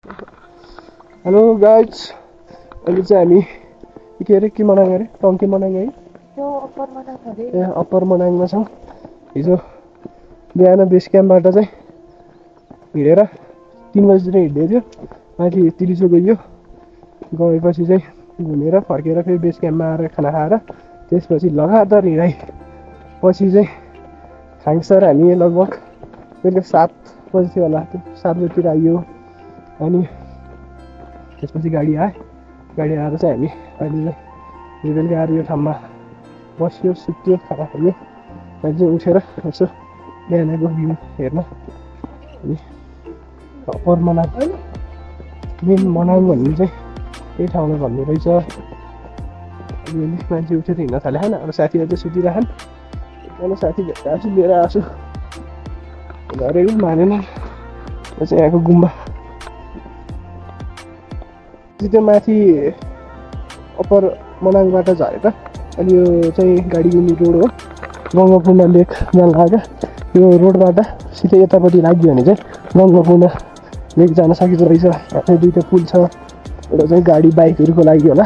Hello guys, अहिले चाहिँ हामी के अरे के मनाङ अरे टङ्के मनाङ है ए अप्पर मनाङमा छौँ। हिजो बिहान बेस क्याम्पबाट चाहिँ हिँडेर 3 बजीतिर हिँड्दै थियो, माथि तिलिसो गयो। गएपछि चाहिँ घुमेर फर्केर फेरि बेस क्याम्पमा आएर खाना खाएर त्यसपछि लगातार हिँडाइ पछि चाहिँ खाङसर हामी लगभग बेलुका 7 बजी थियो होला, 7 बजीतिर आइयो। अनि त्यसपछि गाडी आएर चाहिँ हामी अहिले चाहिँ बेलुका आएर यो ठाउँमा बस्यो, सुत्यो, खाना खायो। अहिले चाहिँ उठेर यसो बिहानको भ्यू हेर्न अनि अप्पर मनाङ मेन मनाङ भन्ने चाहिँ यही ठाउँमा भन्ने रहेछ। अलिअलि मान्छे उठेर हिँड्न थाले होइन। अब साथीहरू चाहिँ सुतिरहन्, एकजना साथी भेट्टाछु लिएर आएको छु, घरेको मानेन। यो चाहिँ यहाँको गुम्बा त्यो माथि अप्पर मनाङबाट झरेर अनि यो चाहिँ गाडी गुम्बी रोड हो, गङ्गापूर्ण लेक जान लाग्यो। यो रोडबाट सिधै यतापट्टि लाग्यो भने चाहिँ गङ्गापूर्ण लेक जान सकिँदो रहेछ। यहाँ चाहिँ 2टा पुल छ, एउटा चाहिँ गाडी बाइकहरूको लागि होला,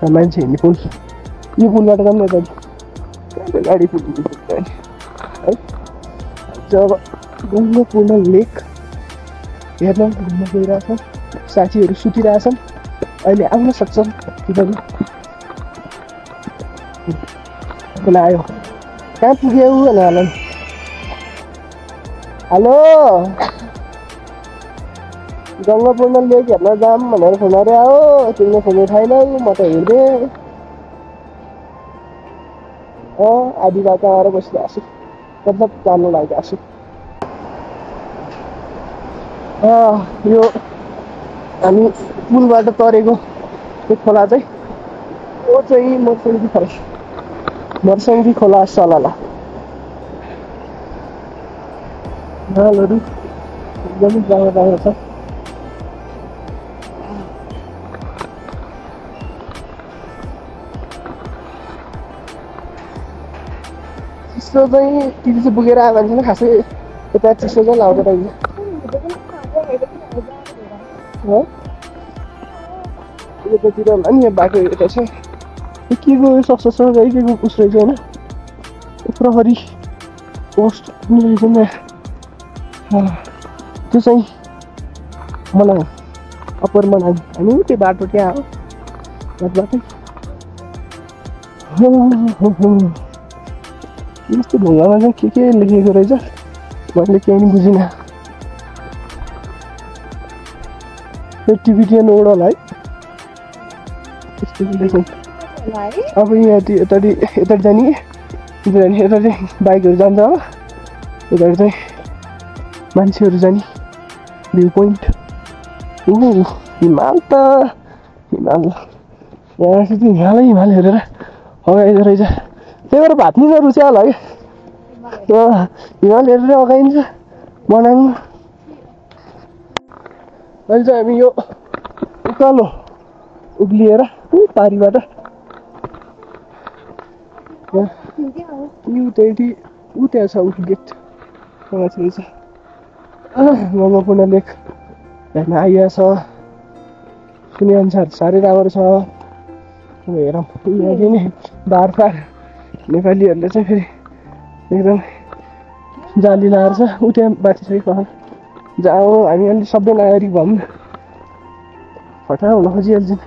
मान्छे हिँड्ने पुल। यो पुलबाट जाऊँ न यता गाडी पुल है। जब गङ्गापूर्ण लेक हेर्न घुम्न गइरहेछौँ, साथीहरू सुतिरहेछन्, अहिले आउन सक्छन् तिनीहरू। आयो कहाँ पुग्यौ होला। हेलो, गङ्गापूर्ण लेक हेर्न जाऊँ भनेर फोन गरे हो, तिमीले फोन उठाएनौ, म त हिँड्दै आधी बाटो आएर बसिरहेको छु, मतलब जानु लागेको छु। यो हामी पुलबाट तरेको त्यो खोला चाहिँ ओ चाहिँ मर्सङ्गी खोला सलाला। नालहरू एकदमै राम्रो छ। चिसो चाहिँ तिमी पुगेर आयो भने खासै यता चिसो चाहिँ लाउँदो रहेछ। यतातिर होला नि, बाटो यता छ के को सस्तो छ है, के को कुछ रहेछ होइन। प्रहरी पोस्ट पनि रहेछ नि। त्यो चाहिँ मनाङ अप्पर मनाङ। हामी त्यो बाटो त्यहाँ हो बाटो। यस्तो ढुङ्गामा चाहिँ के लेखेको रहेछ मैले केही पनि बुझिनँ। टिबिटियन रोड होला है त्यस्तो। अब यहाँ यता जाने यता चाहिँ बाइकहरू जान्छ हो, यता चाहिँ मान्छेहरू जाने भ्यू पोइन्ट। हिमाल त हिमाल यहाँ चाहिँ हिमाल हेरेर अगाइदो रहेछ, त्यही भएर भात नि रुच्या होला कि हिमाल हेरेर अगाइन्छ मनाङमा। अहिले चाहिँ हामी यो उकालो उक्लिएर पारीबाट त्यहाँ छ उठ गेट माथि छ गङ्गापूर्ण लेक हेर्न आइया छ। सुनेअनुसार साह्रै राम्रो छ। अब हेरौँ यहाँ नि बारफार नेपालीहरूले चाहिँ फेरि एकदम जाली लाएर छ। ऊ त्यहाँ बाँचिसक्यो पहाड जाऊ, हामी अलि सबै नागरिक भयौँ न, फटा हुन खोजिहाल्छन्।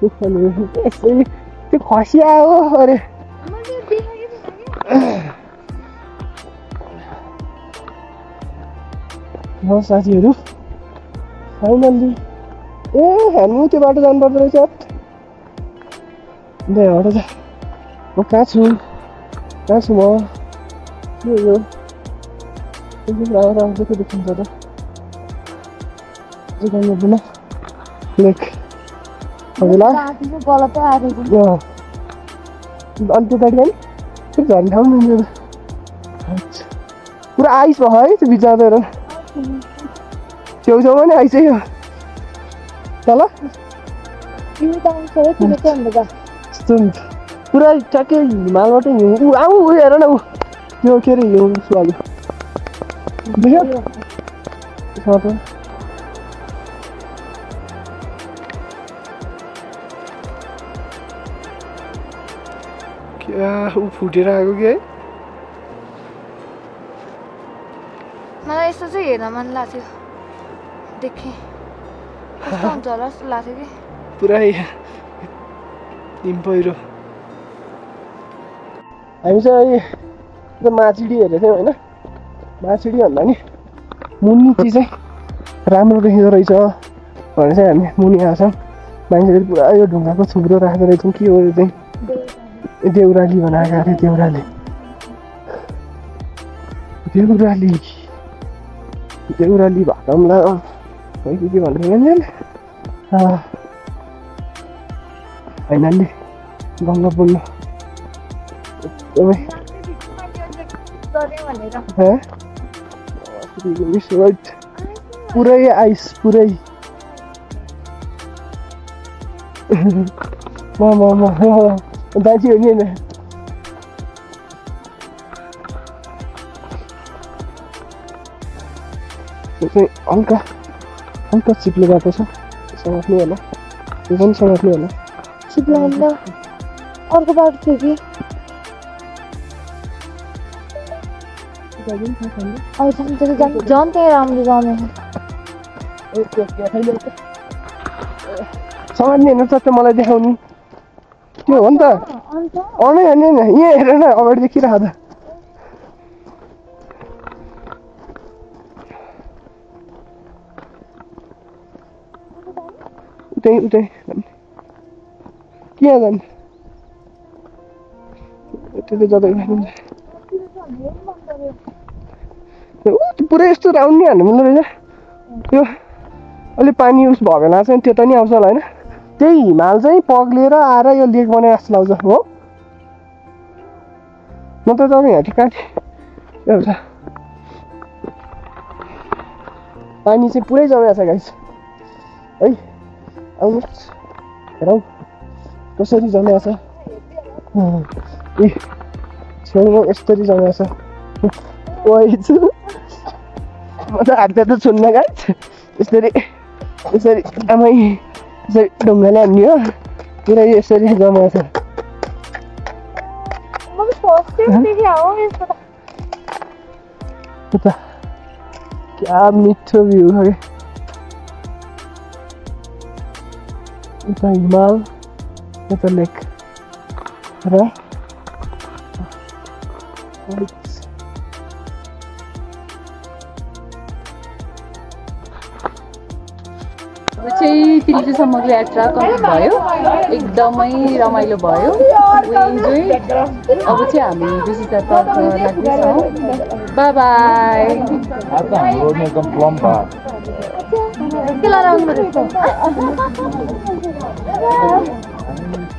यसै त्यो खसिया हो अरे साथीहरू फाइनल्ली हामी त्यो बाटो जानुपर्दो रहेछ। हट जा, म कहाँ छु म? यो राम्रो के देखिन्छ त गङ्गापूर्ण लेक। हजुरलाई अन्त त्यहाँ झन् ठाउँ मिल्दैन, पुरा आइस भयो है त्यो बिचमा हेर। छेउछाउमा नि आइसक्यो तल पुरा ट्याक्कै हिमालबाट हिउँ। आऊ हेर न, ऊ यो के अरे हिउँ सुहाल्यो। क्या ऊ फुटेर आएको कि है मलाई यस्तो चाहिँ हेर्न मन लाग्थ्यो देखेँ कस्तो हुन्छ होला जस्तो लाग्थ्यो कि पुरै हिम पहिरो हामी चाहिँ अहिले माछिडी हेरेको थियौँ होइन माछिडी भन्दा नि मुनि चाहिँ राम्रो देखिँदो रहेछ भनेर चाहिँ हामी मुनि आएको छौँ मान्छेले पुरा यो ढुङ्गाको थुप्रो राख्दो रहेछौँ के हो यो चाहिँ देउराली बनाएको अरे देउराली देउराली देउराली भाकामला खै के भन्नु फाइनल्ली गङ्गा पुग्नु एकदमै पुरै आइस पुरै दाजु हो नि होइन चाहिँ हल्का हल्का चिप्लो बाटो छ समात्नु होला त्यो पनि समात्नु होला चिप्लो अन्त अर्को बाटो थियो कि झन् त्यही राम्रो जाने समात्ने हेर्नु त मलाई देखाउनु त्यो हो नि त अनै होइन यहाँ हेर न अगाडि देखिरहेको त उतै उतै के जाने त्यो जाँदै पुरै यस्तो राउन्ड नि हान्नु मिल्दो रहेछ त्यो अलिक पानी उस भयो बेला चाहिँ त्यो त नि आउँछ होला होइन त्यही हिमाल चाहिँ पग्लिएर आएर यो लेक बनाए जस्तो लाग्छ हो म त तपाईँ यहाँ काटेँ एउटा पानी चाहिँ पुरै जमेको छ गाइस है आउनुहोस् हेरौँ कसरी जमेको छ ए छेउमा यसरी जमेको छ छु म त हात त छुन्न गाइस यसरी यसरी आमै यसरी ढुङ्गाले हान्ने हो पुरै यसरी जमेको छ क्या मिठो भ्यू है यता हिमाल यता लेक र चाहिँ तिनसम्मको यात्रा कम्प्लिट भयो एकदमै रमाइलो भयो इन्जोय अब चाहिँ हामी विजेतातर्फ लाग्दैछौँ बाई बाई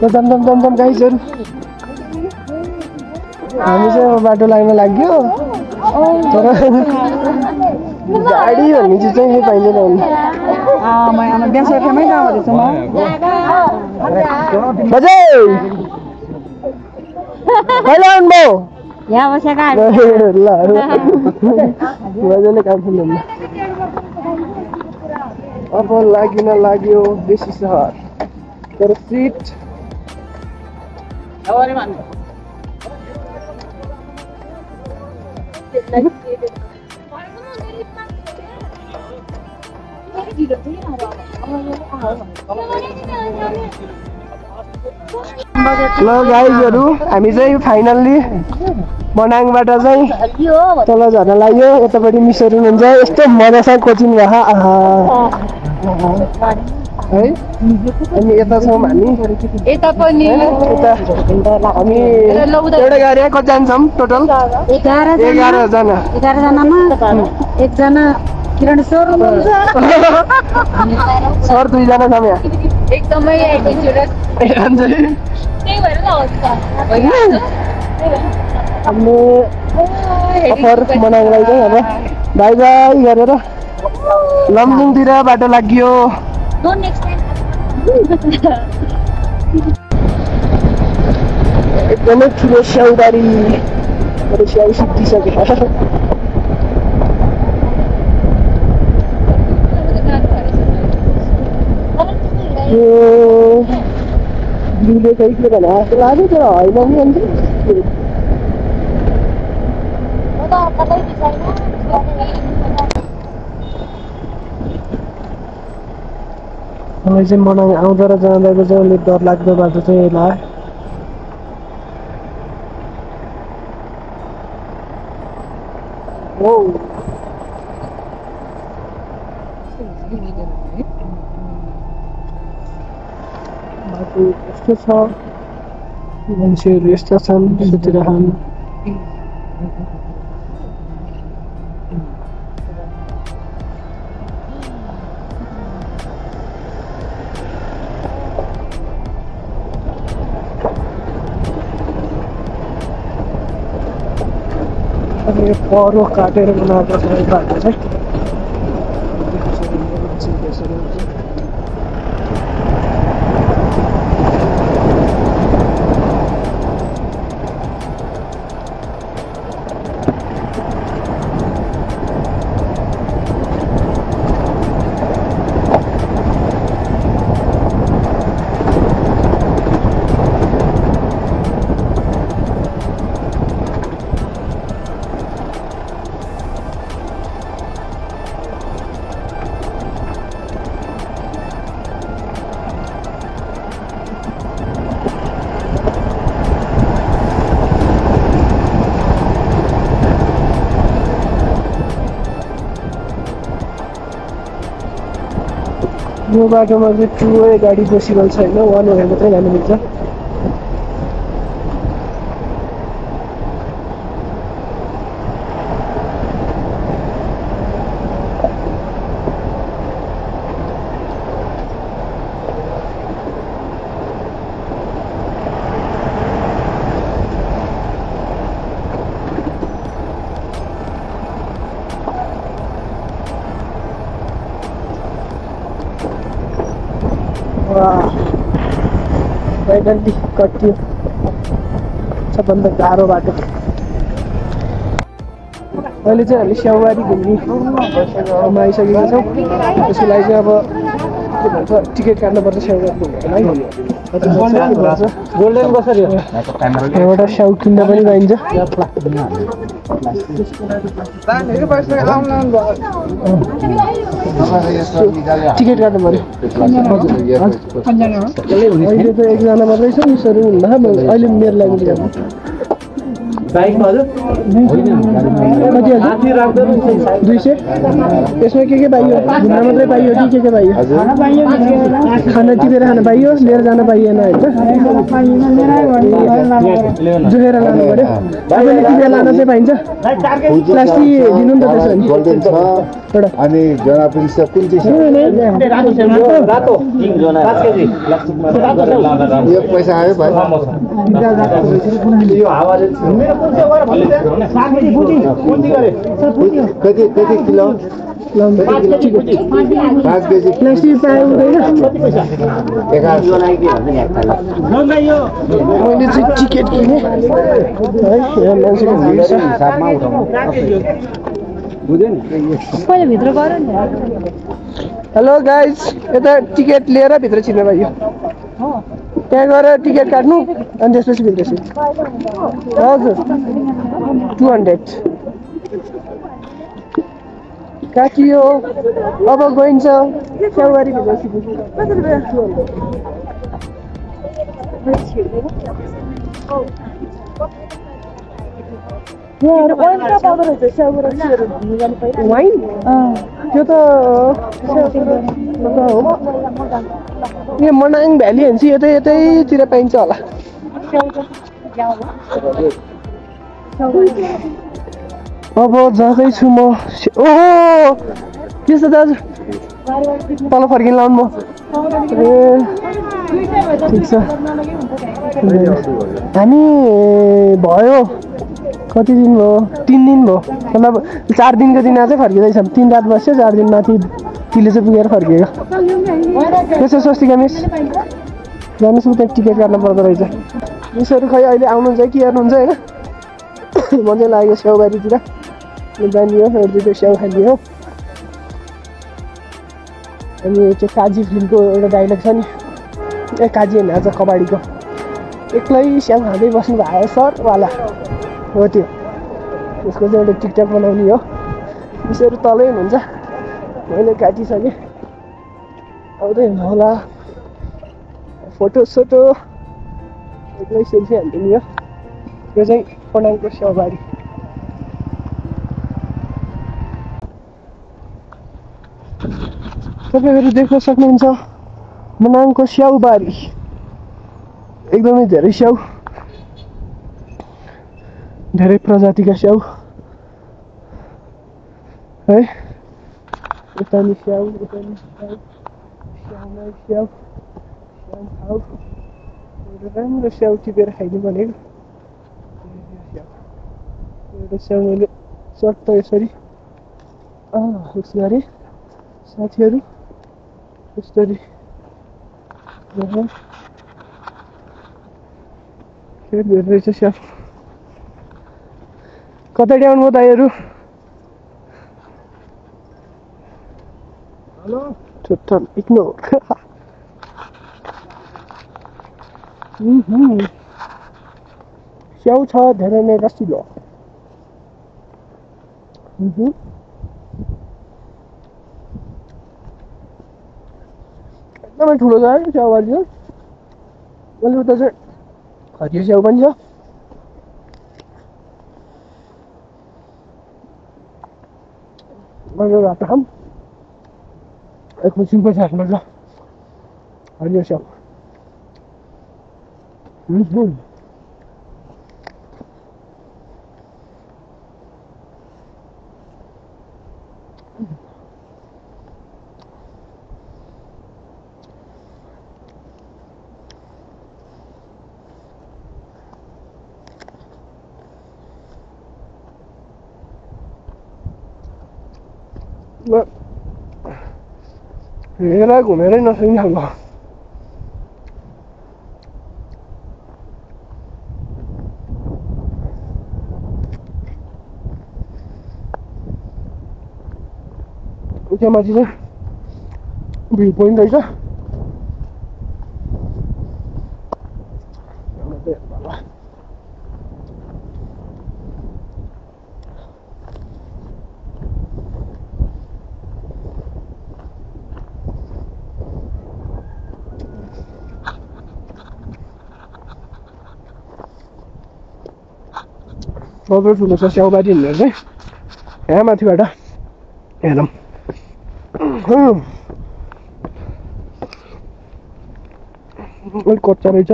दम गाइजहरू हामी चाहिँ अब बाटो लाग्न लाग्यो तर गाडी भन्ने चिज चाहिँ पाइँदैन बिहासँगमै जाँदैछु म कहिले आउनुभयो यहाँ बसेका मजाले काम सुन्नु अब लाग्यो बेसी सहर तर सिट ल गाइजहरू हामी चाहिँ फाइनल्ली मनाङबाट चाहिँ तल झर्न लाग्यो यतापट्टि मिसहरू हुनुहुन्छ यस्तो मजासँग कोचिङ भयो है अनि यता छौँ हामी यता पनि हामी एउटा गाडी कतिजना छौँ टोटल 11 जना एकजना किरण सर सर 2 जना छौँ यहाँ एकदमै एडभेन्चरस त्यही भएर हामीले अफर मनाउनलाई चाहिँ अब बाई बाई गरेर लमजुङतिर बाटो लाग्यो एकदमै ठुलो स्याउबारी स्याउ सिद्धिसक्यो यो ब्लूले चाहिँ के भने जस्तो लाग्यो तर होइन नि अन्त मलाई चाहिँ मनाङ आउँदा र जाँदाको चाहिँ अलिक डरलाग्दो बाटो चाहिँ लाग्यो बाटो यस्तो छ मान्छेहरू यस्ता छन् सुतिरहन् अनि परो काटेर बनाएको छ यो बाटो चाहिँ यो बाटोमा चाहिँ टु वे गाडी पोसिबल छैन वान वे मात्रै जानु मिल्छ फाइनल्ली कटियो सबभन्दा गाह्रो बाटो अहिले चाहिँ हामी स्याउबारी घुम्ने ठाउँमा आइसकेका छौँ त्यसको लागि चाहिँ अब के भन्छ टिकट काट्नुपर्छ स्याउबारी घुम्नलाई एउटा स्याउ किन्न पनि पाइन्छ टिकट काट्नु पर्यो अहिले त एकजना मात्रै छ उसहरू हुन्न अहिले मेरो लागि काट्नु बाइकमा हजुर कति हजुर 200 यसमा के पाइयो घुम्न मात्रै पाइयो कि के पाइयो खाना टिपेर खान पाइयो लिएर जान पाइएन होइन जोखेर लानु पर्यो तपाईँले टिपेर लान चाहिँ पाइन्छ प्लास्टिक दिनु नि त त्यसो भने अनि जना पनि कुन चाहिँ रातो 3 जना 5 केजी यो पैसा आयो भाइ यो हावाले मेरो कुन चाहिँ गरे भन्नु साथी बुझी गरे कति किलो 5 केजी प्लास्टिक पायो हुँदैन 11 जना के भन्छ नि मैले चाहिँ टिकट किने है यहाँ मान्छेको भिड छ हिसाबमा उठाउनु बुझ्यो नि पहिले भित्र गरे नि हेलो गाइज यता टिकट लिएर भित्र छिर्नु भयो त्यहाँ गएर टिकट काट्नु अनि त्यसपछि भित्र छिर्नु हजुर 200 काटियो अब गइन्छ स्याउबारी भित्र छिर्नु वाइन त्यो त यो मनाङ भ्याली भन्छ यतैतिर पाइन्छ होला अब जाँदैछु म ओहो के छ दाजु तल फर्किन लाउनु म ठिक छ हामी भयो कति दिन भयो 3 दिन भयो मतलब 4 दिनको दिन चाहिँ फर्किँदैछौँ 3 रात बस्यो 4 दिन माथि तिले चाहिँ पुगेर फर्किएको त्यसो स्वस्तिका मिस जानुहोस् उता टिकट काट्नु पर्दो रहेछ मिसहरू खै अहिले आउनुहुन्छ कि हेर्नुहुन्छ होइन मजा लाग्यो स्याउबारीतिर जानियो एउटा स्याउ खालियो अनि त्यो काजी फिल्मको एउटा डाइलग छ नि ए काजी होइन आज कबाडीको एक्लै स्याउ खाँदै बस्नु भयो सरवाला हो त्यो त्यसको चाहिँ एउटा टिकटक बनाउने हो विषयहरू तलै हुनुहुन्छ मैले काटिसकेँ आउँदै होला फोटो सोटो एक्लै सेल्फी हान्दिने हो यो चाहिँ मनाङको स्याउबारी तपाईँहरू देख्न सक्नुहुन्छ मनाङको स्याउबारी एकदमै धेरै स्याउ धेरै प्रजातिका स्याउ है यता नि स्याउ यता नि स्याउ स्याउमै स्याउ स्याउ खाऊ एउटा राम्रो स्याउ टिपेर खाइदिनु भनेको एउटा स्याउ मैले चट्ट यसरी उस गरेँ साथीहरू यसरी धेरै रहेछ स्याउ कतै ड्याउनु दाइहरू हेलो टोटल इग्नोर स्याउ छ धेरै नै रसिलो एकदमै ठुलो छ है स्याउबारी चाहिँ मैले उता चाहिँ हरियो स्याउ पनि छ मैले रातो खाम एकछिन पछि हाट्नुपर्छ हरियो स्याउ हेरेर घुमेरै नसक्ने खालको त्यहाँ माथि चाहिँ भ्यू पोइन्ट रहेछ सबै ठुलो छ स्याउबारी हिँडेर चाहिँ यहाँ माथिबाट हेरौँ अलिक कच्चा रहेछ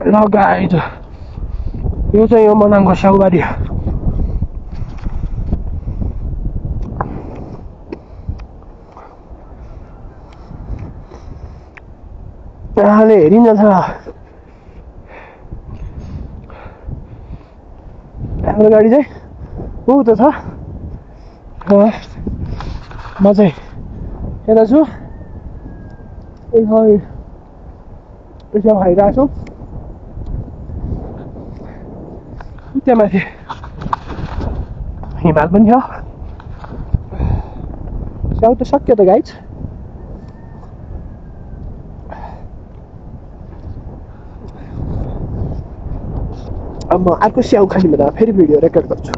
ल गाइज यो चाहिँ यो मनाङको स्याउबारी यहाँले हेरिन्छ हाम्रो गाडी चाहिँ ऊ त छ म चाहिँ यता छु यसो खाइरहेको छु त्यहाँ माथि हिमाल पनि छ स्याउ त सक्यो त गाइज अब म अर्को स्याउ खाने बेला फेरि भिडियो रेकर्ड गर्छु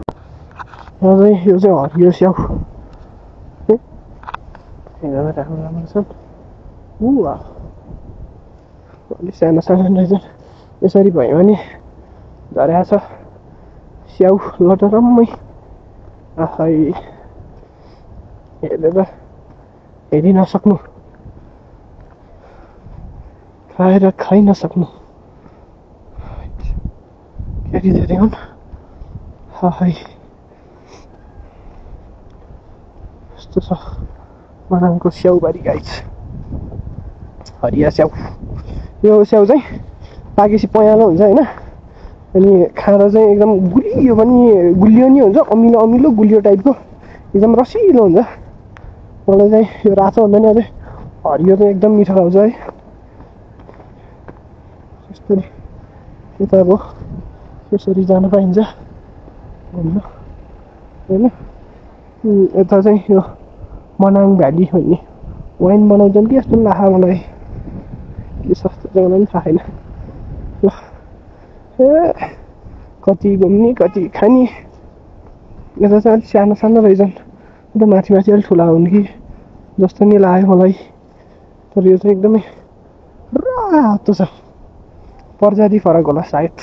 यो चाहिँ हरियो स्याउ हेर्दा राम्रो राम्रो छन् अलिक सानो सानो रहेछन् यसरी भयो भने झरेको छ स्याउ लटरम्मै आफै हेरेर हेरि नसक्नु खाएर खाइ नसक्नु केटी धेरै हुन् हाई यस्तो छ मनाङको स्याउबारी गाइज हरिया स्याउ यो स्याउ चाहिँ पाकेपछि पँयालो हुन्छ होइन अनि खाँदा चाहिँ एकदम गुलियो पनि गुलियो नि हुन्छ अमिलो अमिलो गुलियो टाइपको एकदम रसिलो हुन्छ मलाई चाहिँ यो रातो हुँदैन अझै हरियो चाहिँ एकदम मिठो लाग्छ है यस्तो यता अब यसरी जान पाइन्छ घुम्न होइन। यता चाहिँ यो मनाङ भ्याली भन्ने वाइन बनाउँछन् कि जस्तो लाग्छ मलाई, के सस्तो जग्गा पनि थाहा छैन। ल ए कति घुम्ने कति खाने। यता चाहिँ अलिक सानो सानो रहेछन्, अन्त माथि माथि अलिक ठुला हुन् कि जस्तो नि लाग्यो मलाई। तर यो चाहिँ एकदमै रातो छ, प्रजाति फरक होला सायद।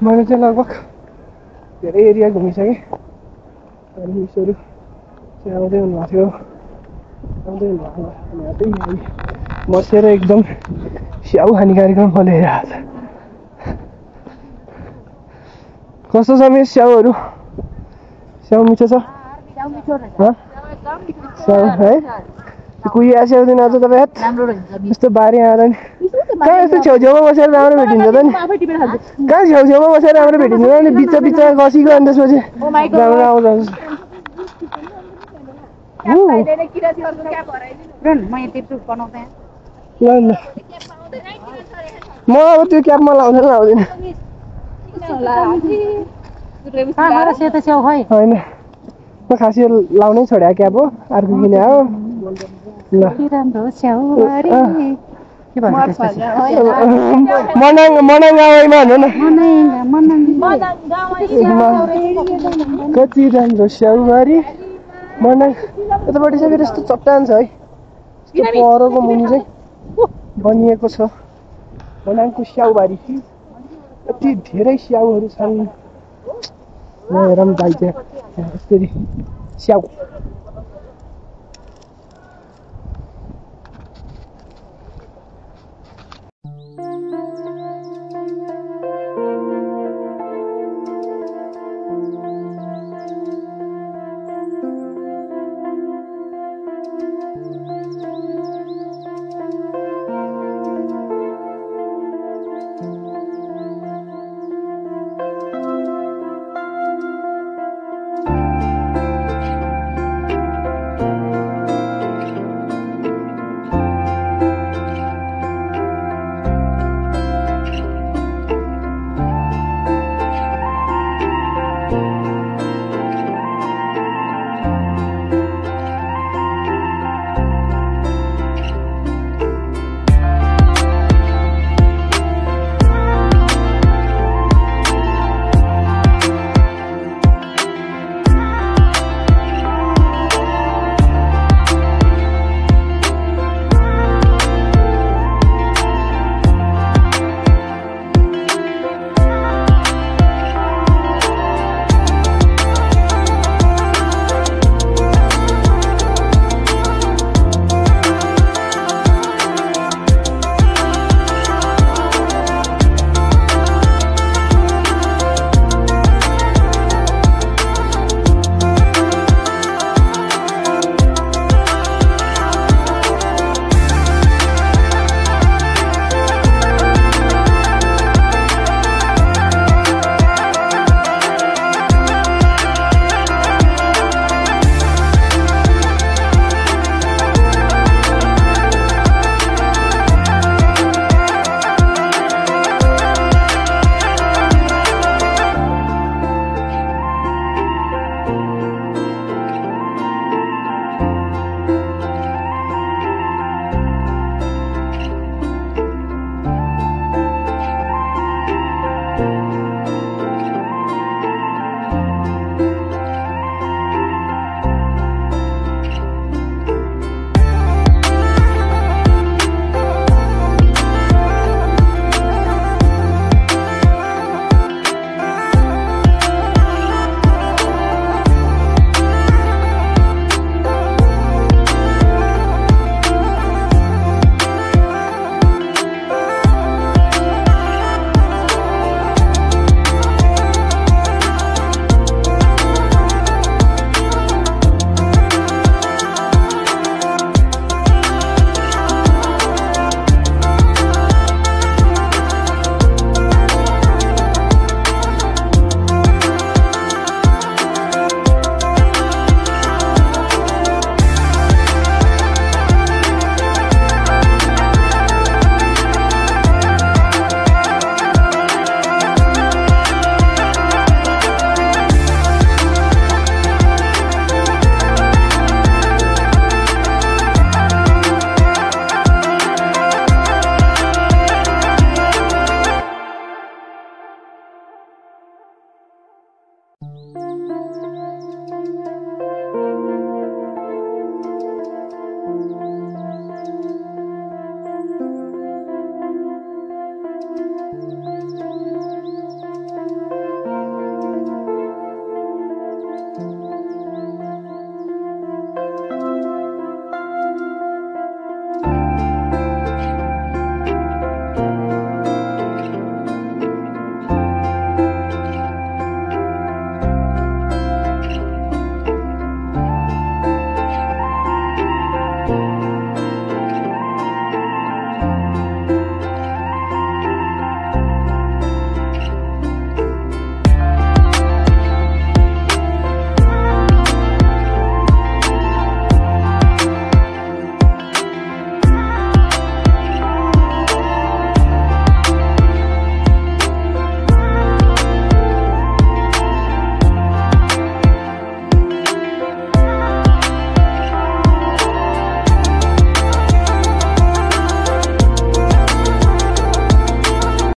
मैले चाहिँ लगभग धेरै एरिया घुमिसकेँ। मिसहरू चाहिँ आउँदै हुनुभएको थियो, आउँदै हुनुभएको थियो। बसेर एकदम स्याउ खाने कार्यक्रम खोलिरहेको छ। कस्तो छ मिस स्याउहरू? स्याउ मिठो छ? स्याउ है कुहिया स्याउ दिन आज तपाईँ यस्तो बारी आएर नि कहाँ यस्तो छेउछेउमा बसेर राम्रो भेटिन्छ त नि? कहाँ छेउछेउमा बसेर राम्रो भेटिन्छ त नि? बिच बिचमा कसीको अनि त्यसपछि राम्रो आउँछ। म अब त्यो क्यापमा लाउँदैन लाउँदिनँ होइन, म खास यो लाउनै छोड्या क्याप हो, अर्को किने हो। मनाङ गाउँमा भन्नु न, कति राम्रो स्याउबारी मनाङ। यतापट्टि चाहिँ फेरि यस्तो चट्टान छ है, यस्तो पहरोको मुनि चाहिँ बनिएको छ मनाङको स्याउबारी। यति धेरै स्याउहरू छन्, हेरौँ दाइ चाहिँ यसरी स्याउ